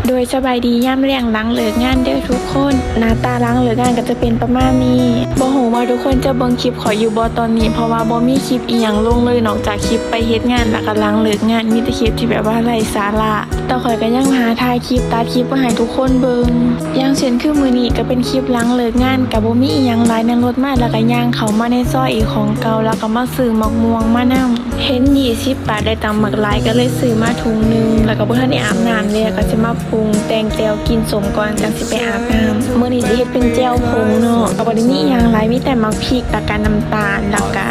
ໂດຍສະບາຍດີຍາມແລງຫຼັງເລີກງານເດີທຸກຄົນ. ໜ້າຕາຫຼັງເລີກງານກໍຈະເປັນປະມານນີ້. ບໍ່ຮູ້ວ່າທຸກຄົນຈະເບິ່ງຄລິບຂ້ອຍຢູ່ບໍ່ຕອນນີ້ ເພາະວ່າບໍ່ມີຄລິບອີ່ຫຍັງລົງເລີຍ ນອກຈາກຄລິບໄປເຮັດງານ ແລ້ວກໍຫຼັງເລີກງານ ມີແຕ່ຄລິບທີ່ແບບວ່າໄຮ້ສາລະ. ແຕ່ຂ້ອຍກໍຍັງຫາຖ່າຍຄລິບ ຕັດຄລິບມາໃຫ້ທຸກຄົນເບິ່ງ. ຢ່າງເຊັ່ນຄືມື້ນີ້ກໍເປັນຄລິບຫຼັງເລີກງານ ກໍບໍ່ມີອີ່ຫຍັງຫຼາຍ ນັ່ງລົດມາ ແລ້ວກໍຍ່າງເຂົ້າມາໃນຊອຍອີກຂອງເກົ່າ ແລ້ວກໍມາຊື້ໝາກມ່ວງມານຳ. ເຫັນ ຊາວບາດ ໄດ້ຕຳບັກຫຼາຍ ກໍເລີຍຊື້ມາຖົງໜຶ່ງ ແລ້ວກໍບໍ່ທັນໄດ້ອາບນ້ຳເລີຍ ກໍຊິມາປຸງແຕ່ງແຈ່ວກິນສົ້ມກ່ອນ ຈັ່ງຊິໄປອາບນ້ຳ. ມື້ນີ້ຊິເຮັດເປັນແຈ່ວຜົງເນາະ ກໍບໍ່ໄດ້ມີອີ່ຫຍັງຫຼາຍ ມີແຕ່ໝາກພິກ ແລ້ວກໍນ້ຳຕານ ແລ້ວກໍ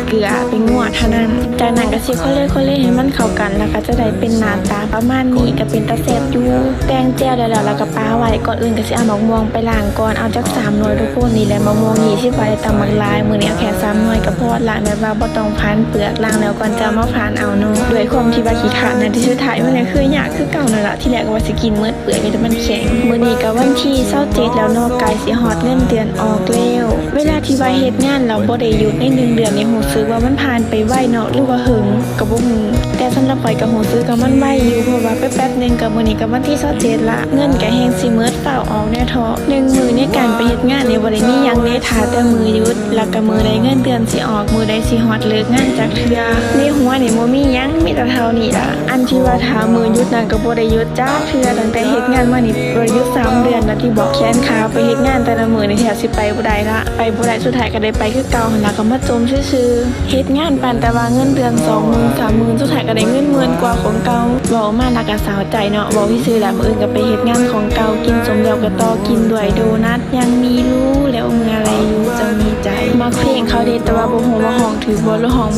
ເກືອ ແປ້ງນົວເທົ່ານັ້ນ. ຈາກນັ້ນກໍຊິຄົນເລໆໃຫ້ມັນເຂົ້າກັນ ແລ້ວກໍຈະໄດ້ເປັນໜ້າຕາປະມານນີ້ ກໍເປັນຕາແຊບຢູ່. ແຕ່ງແຈ່ວໄດ້ແລ້ວ ແລ້ວກໍປະໄວ້. ກ່ອນອື່ນກໍຊິເອົາໝາກມ່ວງໄປລ້າງກ່ອນ ເອົາຈັກສາມໜ່ວຍທຸກຄົນ. ນີ້ແຫຼະ ໝາກມ່ວງ ຊາວບາດ ໄດ້ຕຳບັກຫຼາຍ ມື້ນີ້ເອົາແຄ່ສາມໜ່ວຍກໍພໍລະ ແບບວ່າບໍ່ຕ້ອງຝານເປືອກ ລ້າງແລ້ວກ່ອນຈະເອົາມາຝານເອົາເນາະ. ດ້ວຍຄວາມທີ່ວ່າຂີ້ຄ້ານນັ້ນ ທີ່ສຸດທ້າຍມັນກໍຄືຍາກຄືເກົ່ານັ້ນລະ. ທີແລກກໍວ່າຊິກິນໝົດເປືອກຢູ່ ແຕ່ມັນແຂງ. ມື້ນີ້ກໍວັນທີຊາວເຈັດແລ້ວເນາະ ໃກ້ຊິຮອດເງິນເດືອນອອກແລ້ວ. ເວລາທີ່ວ່າເຮັດງານແລ້ວບໍ່ໄດ້ຢຸດໃນໜຶ່ງເດືອນນີ້ ຮູ້ສຶກວ່າມັນຜ່ານໄປໄວເນາະ ຫຼືວ່າເຫິງກໍບໍ່ຮູ້ ແຕ່ສຳລັບຂ້ອຍກໍຮູ້ສຶກວ່າມັນໄວຢູ່ ເພາະວ່າແປັບໆໜຶ່ງກໍ ມື້ນີ້ກໍວັນທີຊາວເຈັດລະ ເງິນກໍແຮ່ງຊິໝົດ ຟ້າວອອກແດ່ເທາະ. ໜຶ່ງມື້ໃນການໄປເຮັດງານນີ້ ບໍ່ໄດ້ມີຫຍັງເດ້ ຖ້າແຕ່ມື້ຢຸດ ແລ້ວກໍມື້ໃດເງິນເດືອນຊິອອກ ມື້ໃດຊິຮອດເລີກງານຈັກເທື່ອ. ໃນຫົວນີ້ບໍ່ມີຫຍັງ ມີແຕ່ເທົ່ານີ້ລະ. ອັນທີ່ວ່າຖ້າມື້ຢຸດນັ້ນກໍບໍ່ໄດ້ຢຸດຈັກເທື່ອ ຕັ້ງແຕ່ເຮັດງານມານີ້ ບໍ່ໄດ້ຢຸດສາມເດືອນລະຕິເບາະ. ແຂນຂາໄປເຮັດງານແຕ່ລະມື້ນີ້ແທບຊິໄປບໍ່ໄດ້ລະ ໄປບໍ່ໄດ້ ສຸດທ້າຍກໍໄດ້ໄປຄືເກົ່າຫັ້ນລະ ກໍມາຈົ່ມຊື່ໆ. ເຮັດງານປານຕາວ່າເງິນເດືອນສອງໝື່ນ ສາມໝື່ນ ສຸດທ້າຍກໍໄດ້ເງິນໝື່ນກວ່າຂອງເກົ່າ. ເວົ້າມາແລ້ວກໍເສົ້າໃຈເນາະ ເວົ້າຊື່ໆແຫຼະ. ມື້ອື່ນກໍໄປເຮັດງານຂອງເກົ່າ ກິນສົ້ມແລ້ວກໍຕໍ່ກິນດ້ວຍໂດນັດ ຍັງມີຮູ້ແລ້ວເມື່ອໃດຢູ່ຈະມີໃຈ. ມັກເພງເຂົາເດ້ ແຕ່ວ່າບໍ່ຮູ້ວ່າຮ້ອງຖືກບໍ່ ຫຼືຮ້ອງ